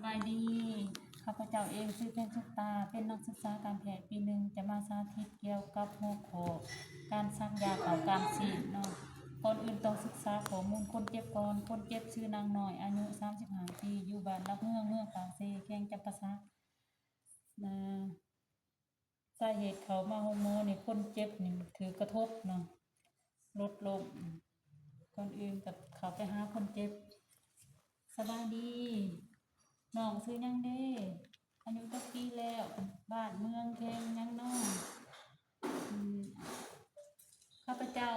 ບາຍດີ ຂ້າພະເຈົ້າເອງຊື່ ເພັນສຸກຕາ ເປັນນັກສຶກສາການແພດປີໜຶ່ງ ຈະມາສາທິດກ່ຽວກັບຫົວຂໍ້ການສັກຢາເຂົ້າກ້າມຊີ້ນເນາະ. ກ່ອນອື່ນຕ້ອງສຶກສາຂໍ້ມູນຄົນເຈັບກ່ອນ. ຄົນເຈັບຊື່ນາງນ້ອຍ ອາຍຸສາມສິບຫ້າປີ ຢູ່ບ້ານຫຼັກເມືອງ ເມືອງປາກເຊ ແຂວງຈຳປາສັກ. ນາ ສາເຫດເຂົ້າມາໂຮງໝໍນີ້ ຄົນເຈັບນີ້ຖືກກະທົບເນາະ ລົດລົ້ມ. ກ່ອນອື່ນກໍເຂົ້າໄປຫາຄົນເຈັບ. ສະບາຍດີ ນ້ອງຊື່ຫຍັງເດ? ອາຍຸຈັກປີແລ້ວ? ບ້ານເມືອງແຂວງຫຍັງເນາະ? ອືມ ຂ້າພະເຈົ້າ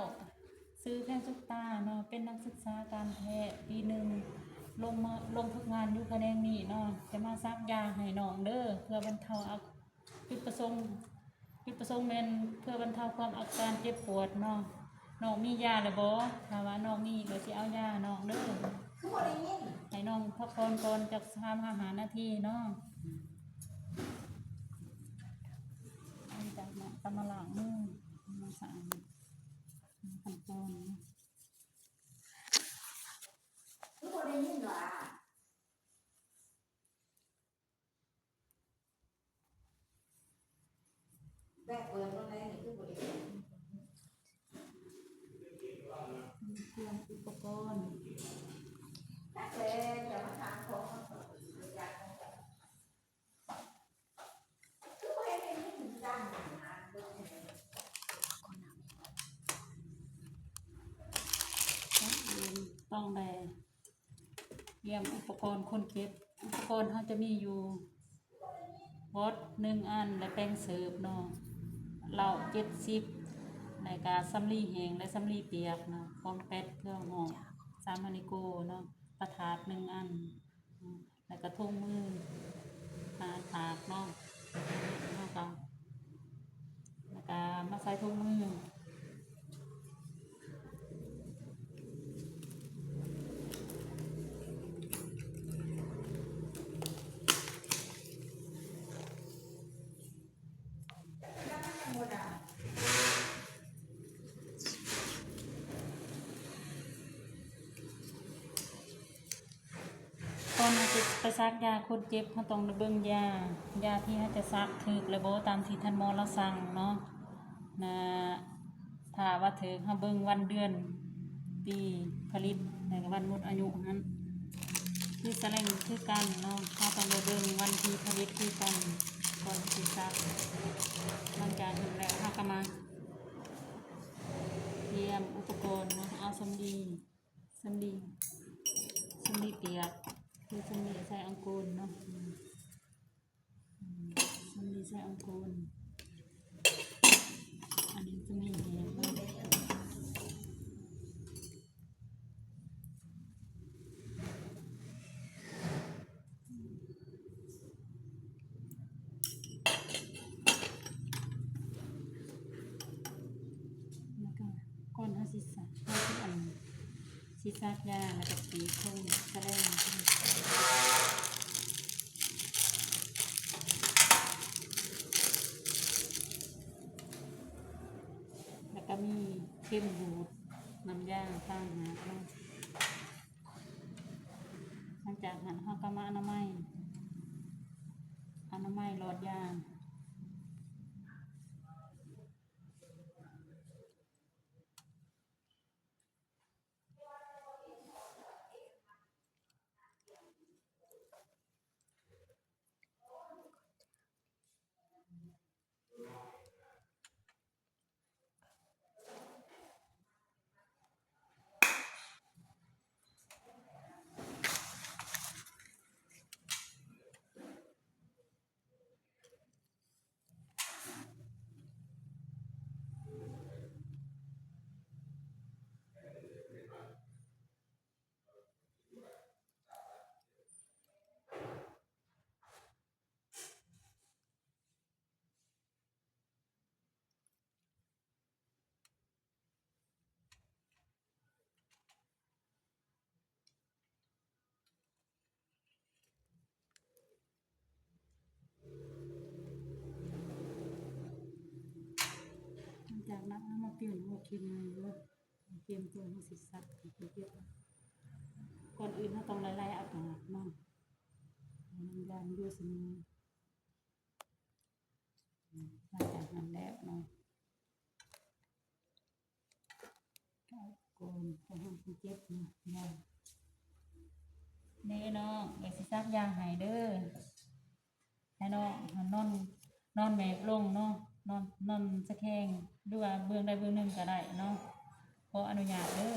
ຊື່ ເພັນສຸກຕາເນາະ ເປັນນັກສຶກສາການແພດປີໜຶ່ງ ລົງມາ ລົງຝຶກງານຢູ່ຂະແໜງນີ້ເນາະ. ຈະມາສັກຢາໃຫ້ນ້ອງເດີ ເພື່ອບັນເທົາອາ ຈຸດປະສົງ ຈຸດປະສົງແມ່ນເພື່ອບັນເທົາຄວາມອາການເຈັບປວດເນາະ. ນ້ອງມີຢາແລ້ວບໍ່? ຖ້າວ່ານ້ອງມີ ຂ້ອຍຊິເອົາຢາໃຫ້ນ້ອງເດີ. ຄືບໍ່ໄດ້ຍິນ? ໃຫ້ນ້ອງພັກຜ່ອນກ່ອນຈັກສາມຫາຫ້ານາທີເນາະ. ຫຼັງຈາກນັ້ນກໍມາລ້າງມື ມາສະອາດ ຂັ້ນຕອນ ຄືບໍ່ໄດ້ຍິນຫວາ? ແບກເປີດລົງໄດ້ນີ້ຄືບໍ່ໄດ້ ຕຽມອຸປະກອນ ຈັກແລ້ວຈະມາຖາມຂອງ ຄືບໍ່ເຫັນໄດ້ຍິນຈັງ ຕ້ອງໄດ້ ຕຽມອຸປະກອນຄົນເຈັບ. ອຸປະກອນເຮົາຈະມີຢູ່ ວອດໜຶ່ງອັນ ແລະ ແປງເສີບເນາະ ເຫຼົ້າເຈັດສິບ ແລະກະສຳລີແຫ້ງ ແລະ ສຳລີປຽກເນາະ ປອມແປດ ເກືອຫອມ ສາມມານິໂກເນາະ ປະທາດໜຶ່ງອັນ ແລະກະຖົງມື ຫ້າປາກເນາະ ເຮົາກະ ແລ້ວກະມາໃສ່ຖົງມື ກ່ອນເຮົາຈະໄປສັກຢາຄົນເຈັບ ເຮົາຕ້ອງໄດ້ເບິ່ງຢາ ຢາທີ່ເຮົາຈະສັກຖືກແລ້ວບໍ່ ຕາມທີ່ທ່ານໝໍລາວສັ່ງເນາະ ນະ ຖ້າວ່າຖືກ ເຮົາເບິ່ງວັນເດືອນປີຜະລິດ ແລ້ວກະວັນໝົດອາຍຸຫັ້ນ ຄືສະແລງຄືກັນເນາະ ເຮົາຕ້ອງໄດ້ເບິ່ງວັນທີ່ຜະລິດຄືກັນ ກ່ອນທີ່ຈະສັກ. ຫຼັງຈາກນັ້ນແລ້ວ ເຮົາກະມາຕຽມອຸປະກອນເນາະ ເອົາສຳລີ ສຳລີ ສຳລີປຽກ ຄືສຳລີໃສ່ອາງໂກນເນາະ ອືມ ອືມ ສຳລີໃສ່ອາງໂກນ ອັນນີ້ສຳລີແຫ້ງເນາະ ແລ້ວກະກ່ອນເຮົາຊິສັກ ເຮົາຊິອັນ ຊິສັກຢາ ແລ້ວກະຕີໂຄງສະແລງ ແລ້ວກະມີເຂັມຫູດ ນ້ຳຢາຕ່າງຫາກເນາະ. ຫຼັງຈາກນັ້ນເຮົາກະມາອະນາໄມ ອະນາໄມຫຼອດຢາ. ຫຼັງຈາກນັ້ນເຮົາມາປ່ຽນຫົວເຂັມໃໝ່ເດີ ເຂັມຕົວເຮົາຊິສັກໃຫ້ເກັບ. ກ່ອນອື່ນເຮົາຕ້ອງໄລ່ໆເອົາປາກມັນ. ເຮົາ ການຢູ່ສະເໝີ ອືມ ຫຼັງຈາກນັ້ນແລ້ວເນາະ ກະໂກນໄປຫາຄົນເຈັບເນາະ ເດີນ້ອງ ເອີຍ ຊິສັກຢາໃຫ້ເດີ ໃຫ້ນ້ອງນອນ ນອນແມບລົງເນາະ ນອນ ນອນຕະແຄງ ຫຼືວ່າເບື້ອງໃດເບື້ອງໜຶ່ງກະໄດ້ເນາະ. ຂໍອະນຸຍາດເດີ.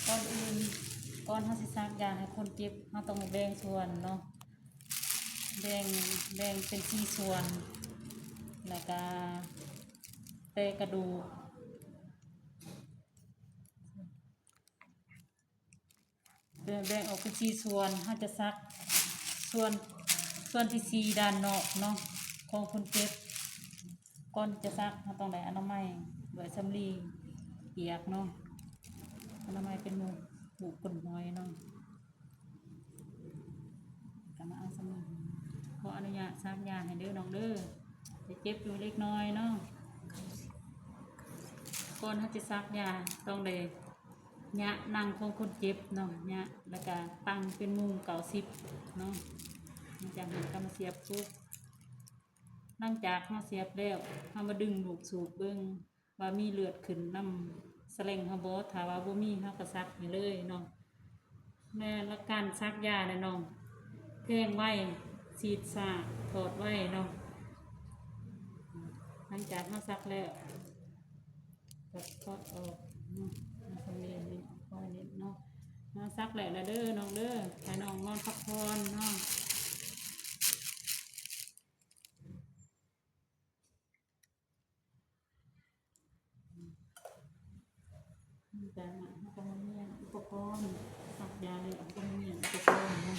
ກ່ອນອື່ນ ກ່ອນເຮົາຊິສັກຢາໃຫ້ຄົນເຈັບ ເຮົາຕ້ອງແບ່ງສ່ວນເນາະ ແບ່ງ ແບ່ງເປັນສີ່ສ່ວນ ແລ້ວກະແຕະກະດູກ ແບ່ງອອກເປັນສີ່ສ່ວນ ເຮົາຈະສັກສ່ວນ ສ່ວນທີສີ່ດ້ານນອກເນາະ ຂອງຄົນເຈັບ. ກ່ອນຈະສັກ ເຮົາຕ້ອງໄດ້ອະນາໄມດ້ວຍສຳລີປຽກເນາະ ອະນາໄມເປັນໝູກ ໝູກກົ້ນຫອຍເນາະ ກະມາເອົາສຳລີ. ຂໍອະນຸຍາດສັກຢາໃຫ້ເດີນ້ອງເດີ ຈະເຈັບຢູ່ເລັກນ້ອຍເນາະ. ກ່ອນເຮົາຈະສັກຢາ ຕ້ອງໄດ້ ຍະໜັງຂອງຄົນເຈັບເນາະ ຍະ ແລ້ວກະຕັ້ງເປັນມຸມເກົ້າສິບເນາະ. ຫຼັງຈາກນັ້ນກະມາສຽບກົບ ຫຼັງຈາກເຮົາສຽບແລ້ວ ເຮົາມາດຶງລູກສູບເບິ່ງວ່າມີເລືອດຂຶ້ນນຳສະແລັງເຮົາບໍ່ ຖ້າວ່າບໍ່ມີ ເຮົາກະສັກໃຫ້ເລີຍເນາະ. ແມ່ນ ຫຼັກການສັກຢາແຫຼະນ້ອງ ແທງໄວ ສີດຊ້າ ຖອດໄວເນາະ. ຫຼັງຈາກເຮົາສັກແລ້ວ ກະຖອດອອກເນາະ ເອົາສຳລີນີ້ ຄ່ອຍນີ້ເນາະ. ເຮົາສັກແລ້ວລະເດີນ້ອງເດີ ໃຫ້ນ້ອງນອນພັກຜ່ອນເນາະ. ຈາກນັ້ນເຮົາກະມາມ້ຽນອຸປະກອນ ສັກຢາແລ້ວເຮົາກະມາມ້ຽນອຸປະກອນເນາະ.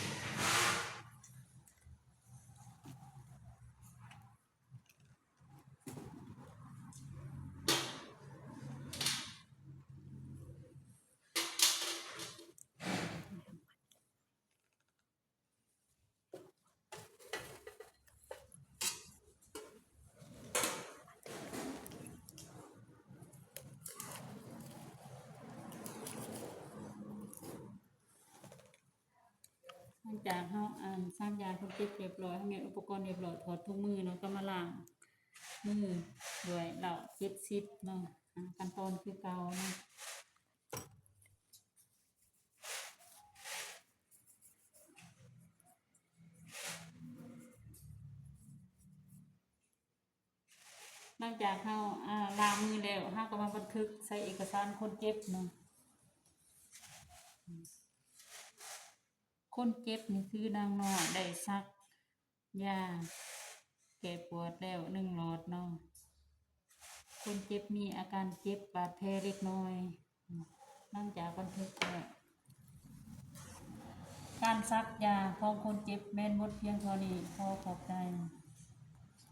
ຫຼັງຈາກເຮົາ ອັນ ສັກຢາຄົນເຈັບຮຽບຮ້ອຍ ເຮົາມ້ຽນອຸປະກອນຮຽບຮ້ອຍ ຖອດຖົງມືເນາະ ກະມາລ້າງມືດ້ວຍເຫຼົ້າເຈັດສິບເນາະ. ອາ ຂັ້ນຕອນຄືເກົ່າເນາະ. ຫຼັງຈາກເຮົາ ອາ ລ້າງມືແລ້ວ ເຮົາກະມາບັນທຶກໃສ່ເອກະສານຄົນເຈັບເນາະ. ຄົນເຈັບນີ້ຄືນາງນ້ອຍໄດ້ສັກ ຢາແກ້ປວດແລ້ວໜຶ່ງຫຼອດເນາະ. ຄົນເຈັບມີອາການເຈັບບາດແຜເລັກນ້ອຍ. ຫຼັງຈາກບັນທຶກແລ້ວ ການສັກຢາຂອງຄົນເຈັບແມ່ນໝົດພຽງເທົ່ານີ້. ຂໍຂອບໃຈ.